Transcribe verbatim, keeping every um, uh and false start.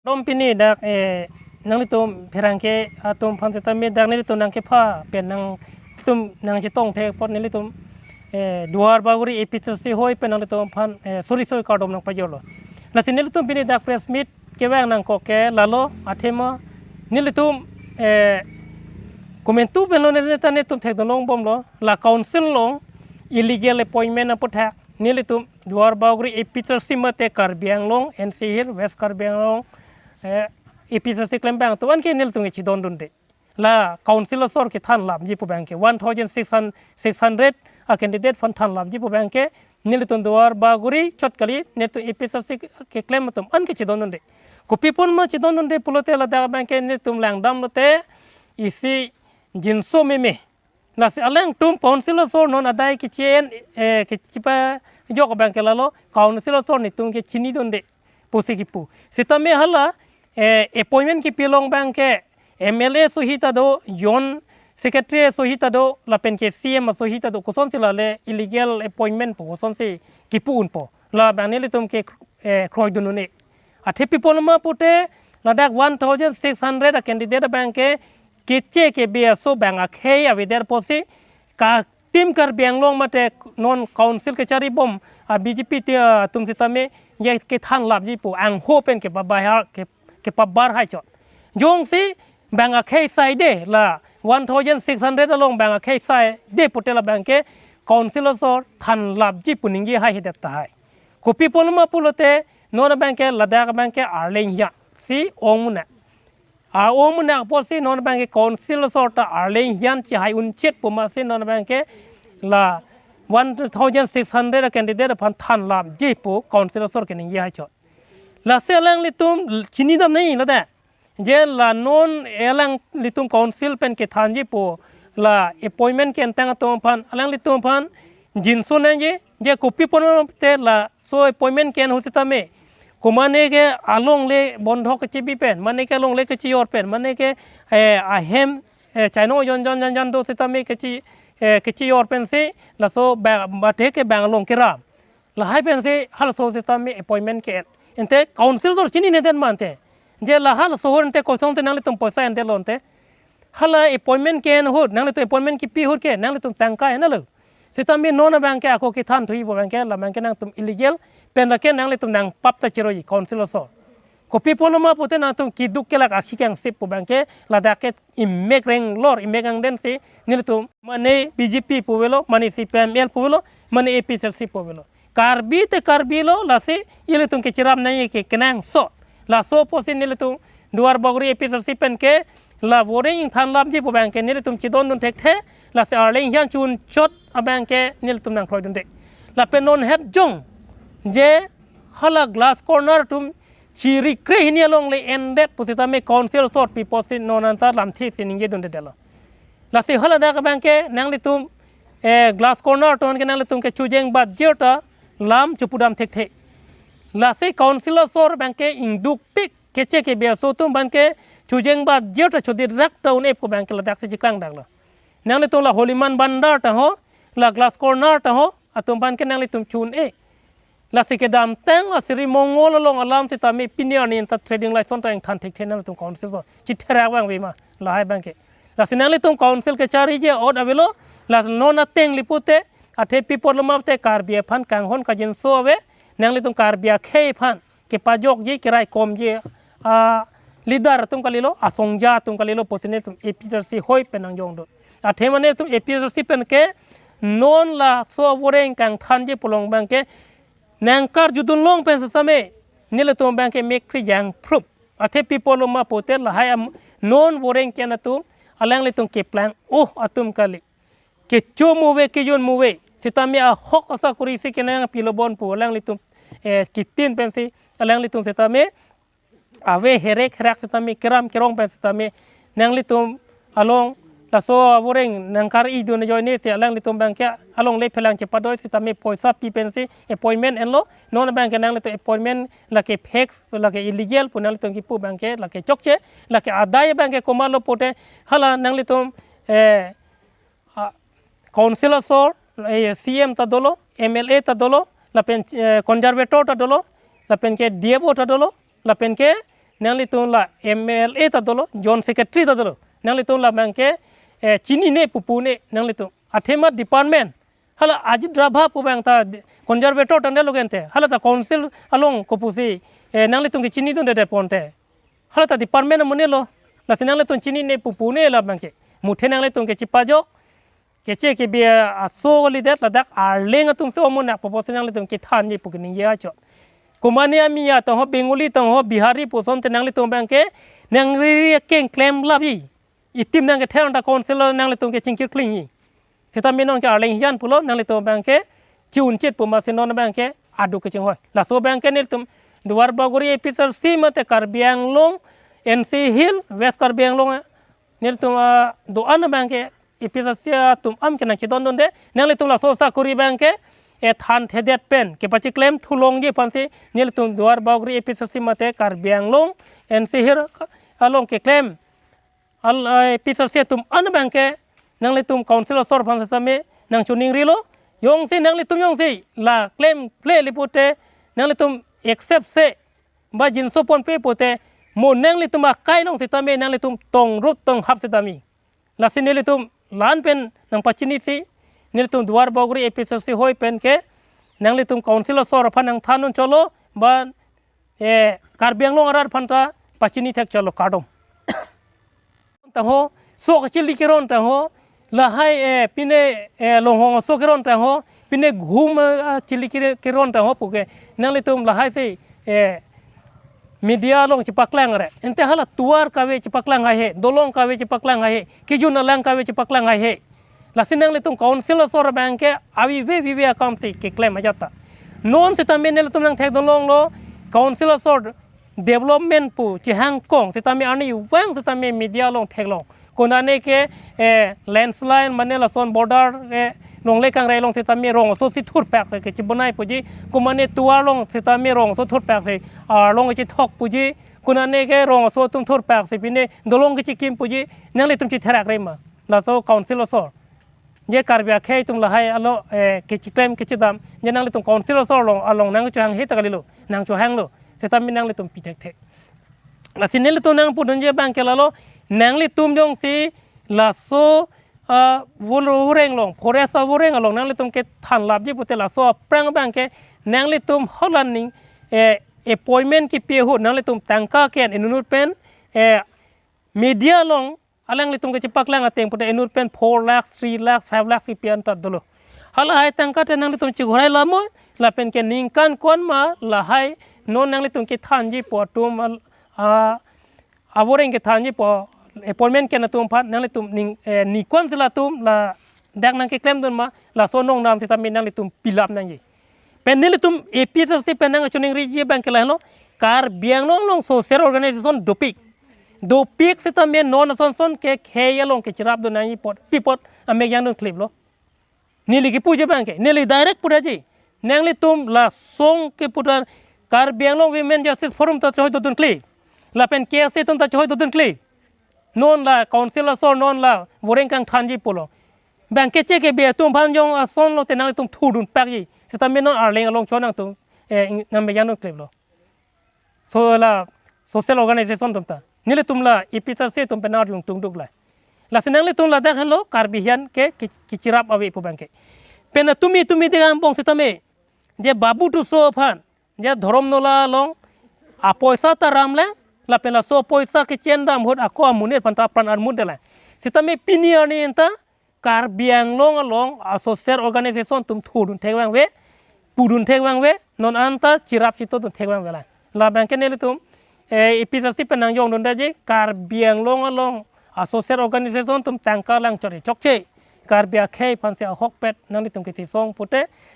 Kardom pini dak, eh, nanglitum pherangke atum aphan setame dak nelitum nangkepha pen nangtum nangchetong thek apot nelitum, eh, Duar Bagori A P H L C hoi pen nanglitum aphan, eh, suri suri kardom nangpajorlo. Lasi nelitum pini dak press meet kevang nangkok ke lalo athema nelitum, eh, komantu pen lo neta nelitum thekdun longbomlo, la council along illegal appointment aputhak nelitum Duar Bagori A P H L C mate Karbi Anglong, N C Hills, West Karbi Anglong, eh, A P H L C klem abang atum anke nelitum kechedondunde. La council asor kethan lapji pu abangke one thousand six hundred, six hundred a candidate aphan than lapji pu abangke nelitum Duar Bagori chot kali, nelitum A P H L C keklem atum anke chedondunde. Kopi apot ma chedondunde pulote ladak abangke nelitum langdamlote isi jinso meme. Lasi alangtum council asor non adai kechi-en, eh, kechipajok abangke lalo council asor netum ke chinidunde pusi kipu. Setame hala, eh, appointment kipi along abangke M L A asohi ta do, Joint Secretary asohi ta do, lapen ke C M asohi ta do, kosonsi lale illegal appointment pu kosonsi kipu unpo. La abang nelitum ke, eh, kroidun un-e. Athe pi apot ma pute ladak one thousand six hundred a candidate abangke keche kebe aso bang akhei avedet apotsi ka Team Karbi Anglong mate non council kecharibom a B J P ti, ah, atum setame ye kethan lapji pu angho pen kepabahar ke, kepabar hai chot. Jongsi bang akhei saide la one thousand six hundred along bang akhei saide pute la abangke council asor than lapji pu ningje haihedet tahai. Kopi apot ma pulote non abangke ladak abangke arleng hian si ong munak. A-ong munak apotsi non abangke council asor ta arleng hian chihai unchet pu amatsi non abangke la one thousand six hundred a candidate aphan than lapji pu council asor keningje hai chot. Lasi alanglitum chinidam nangji ladak. Je la non alanglitum council pen kethanji pu la appointment ke-entang atum aphan, alanglitum aphan jinso nangji, je kopi apot te laso appointment ke-en ahut setame, komane ke alongle bondhok kechebi pen, mane ke alongle kechejor pen, mane ke, eh, ahem, eh, chaino jon jon jon jon do setame keche, eh, kechejor pensi laso ba, mate ke bang along keram. Lahai pensi halaso setame appointment ke-en. Ante council asor chinine den ma ante. Je la halaso ahut ante kosonte nanglitum poisa endetlo ante. Hala appointment ke-en ahut, nanglitum appointment kipi ahut ke nanglitum tangka enlo. Setame non abangke ako kethan thuji pu abangke la abangke nangtum illegal pen lake nanglitum nangpap ta cheroji council asor. Kopi apot ma pute nangtum keduk kelak akhi kangsip pu abangke ladak ke imek renglor, imek angden si nelitum mane B J P pu avelo, mane C P I M L pu avelo, mane A P H L C pu avelo. Karbi te Karbi lo, lasi ilitum kechiram nangji ke kenangsot. Laso apotsi nelitum Duar Bagori A P H L C pen ke la voring than lapji pu abangke nelitum chedondun thekthe, lasi arleng hian chun chot abangke nelitum nangkroidunde. Lapen non het jong je hala Glass Corner atum chiri kre hini alongle endet pu setame council asor pi apotsi non anta lamthe si ningjedundedetlo. Lasi haladak abangke nanglitum, eh, Glass Corner atum ke nanglitum ke chojeng bat jirta lam chepudam thekthe. Lasi council asor abangke ingdukpik keche kebe aso atum abangke chojeng bat jirta chodirak ta un-e pu abangke ladaksi cheklang daklo. Nanglitum la Holiman Bandar ta ho, la Glass Corner ta ho, atum abangke nanglitum chun-e. Lasi kedamtang asiri Mongol along alam setame pini arni anta trading license ta ingthan thekthe, nanglitum council asor chitherak abang ave ma lahai abangke. Lasi nanglitum council kechariji ot avelo, lasi non ateng li pute, athe pi apot lo ma pute Karbi aphan kanghon kajinso ave, nanglitum Karbi akhei aphan kepajokji, keraikomji a leader atum kalilo, asongja atum kalilo, pusi nelitum A P H L C hoi pen nangjongdun. Athe mane nelitum A P H L C pen ke non laso avoreng kangthanji pu along abangke nangkarjudun long pen setame nelitum abangke mekri jangphrup. Athe pi apot lo ma pute lahai am non voreng ke-en atum alanglitum keplang-o atum kali. Kecho mu ave, kejun mu ave. Setame ahok asakori si kenangpilo bon pu alanglitum, eh, kitin pensi alanglitum setame ave herek herak setame keram kerong pen setame nanglitum along laso avoreng nangkar-idun ajoine si alanglitum abangke alongle phelang chepadoi setame poisa pi pensi appointment enlo. Non abangke nanglitum appointment lake fake, lake illegal pu nanglitum kipu abangke lake chokche, lake adai abangke komatlo pute hala nanglitum, eh, ah, council asor, eh, C M ta dolo, M L A ta dolo, lapen, eh, conservator ta dolo, lapen ke D F O ta dolo, lapen ke nanglitum la M L A ta dolo, Joint Secretary ta dolo, nanglitum labang ke, eh, chinine pu pune nanglitum. Athema department, hala Ajit Rabha pu abang ta de-, conservator tangte lo gente, hala ta council along kopusi, eh, nanglitum ke chinidunde ponte. Hala ta department amonit lo. Lasi nanglitum chinine pu pune labang ke. Muthe nanglitum ke chipajok. Keche kebi aso kalidet, ladak Arleng atum si omonak pupo si nanglitum kethanji pu keningje achot. Komane ami ya tangho, Bengali tangho, Bihari pu asonte nanglitum abang ke nang riri akeng klem labi. Itim nangkether ta council along nanglitum ke chingkir klingji. Seta minon ke Arleng hijan pulo, nanglitum abang ke chiunchit pu masi non abang ke adu kechinghoi. Laso abang ke nelitum Duar Bagori A P H L C mate Karbi Anglong, N C Hill, West Karbi Anglong, nelitum, ah, do-an abang ke A P H L C atum am ke nangchedondunde, nanglitum laso sakori abang ke, eh, thanthedet pen kepachiklem thulongji aphansi nelitum Duar Bagori A P H L C mate Karbi Anglong, N C Hill along keklem al, eh, A P H L C atum an abang ke nanglitum council asor aphan setame nangchoningrilo. Jongsi nanglitum jongsi la klemkle li pute, nanglitum accept se ba jinso ponpe pute, mo nanglitum akai along setame nanglitum tongrut tonghap setame. Lasi nelitum la-an pen nangpachinisi, nelitum Duar Bagori A P H L C hoi pen ke nanglitum council asor aphan nangthandun cholo, ba, eh, Karbi Anglong arat aphan ta pachini thek cholo, kardom. Tangho, sok chili keron tangho, lahai, eh, pine, eh, longhong so keron tangho, pine ghum, eh, chili kere-, keron tangho puke. Nanglitum lahai si, eh, media along chipaklang re. Ente hala tovar kave chipaklang haihe, dolong kave chipaklang haihe, kejun alang kave chipaklang haihe. Lasi nanglitum council asor abang ke avi ve vive akam si keklem ajat ta. Non setame nelitum nangthekdun longlo, council asor development pu chihangkong setame arnivang setame media along theklong. Konane ke, eh, landslide mane lason border, eh, longle kangrai along setame rong aso si thurpak se kechibonai puji, komane tovar along setame rong aso thurpak se arlong kechithok puji, konane ke rong aso atum thurpak se pine dolong kechikim puji, nanglitum chitherak re ma? Laso council asor. Je Karbi akhei atum lahai alo, eh, kechiklem kechidam, je nanglitum council asor along, along nangchohanghe ta kalilo, nangchohanglo. Setame nanglitum pi thekthe. Lasi nelitum nangpudunji abang ke lalo, nanglitum jongsi laso, ah, vul-, vureng along, forest avoreng along nanglitum kethan lapji pute laso aphrang abang ke nanglitum holan ning, eh, appointment kipi ahut nanglitum tangka ke-en inut pen, eh, media along alanglitum kechipaklang ateng pute inut pen four lakhs, three lakhs, five lakhs kipi an ta dolo. Halahai tangka te nanglitum chighorai lamo, lapen ke ningkan ko-an ma lahai non nanglitum kethanji pu atum al-, a, avoreng kethanji pu appointment ke-en atum aphan nanglitum ning, eh, ni ko-an si latum ladak nangkeklemdun ma, laso nongnam setame nanglitum pilap nangji. Pen nelitum A P H L C pen nangchoningriji abang ke lahelo, Karbi Anglong along social organization dopik. Dopik setame non ason son ke khei along kechirapdun nangji apot, pi apot amek jangdun kliplo. Neli kipuji abang ke, neli direct pudaji. Nanglitum lasong keputar Karbi Anglong Women Justice Forum ta choi dodun klip. Lapen K S A atum ta choi dodun klip. Non la council asor non la voreng kangthanji pulo. Bang keche kebi atum aphan jong ason lote nanglitum thurdun pakji. Setame non Arleng along chonang atum, eh, ing-, nang bejang non kliplo. So la social organization atum ta. Nelitum la A P H L C atum pen arjung tungduk la. Lasi nanglitum ladak henlo Karbi hijan ke ki-, kechirap ave pu abang ke. Pen tumi tumi de angbong setame. Je Babu Tisso aphan, je Dhorom Nola along apoisa ta ramlang, lapen laso apoisa kechendam ahut ako amonit aphan ta apran armut detlang. Setame pini arni anta Karbi Anglong along asocial organization atum thurdun thekvang ave, pudun thekvang ave, non anta chirap chitodun thekvang avelang. Labang ke nelitum, eh, A P H L C pen nangjongdundeji, Karbi Anglong along asocial organization atum tangka lang chot chokche. Karbi akhei aphansi ahokpet nanglitum kechesong pute,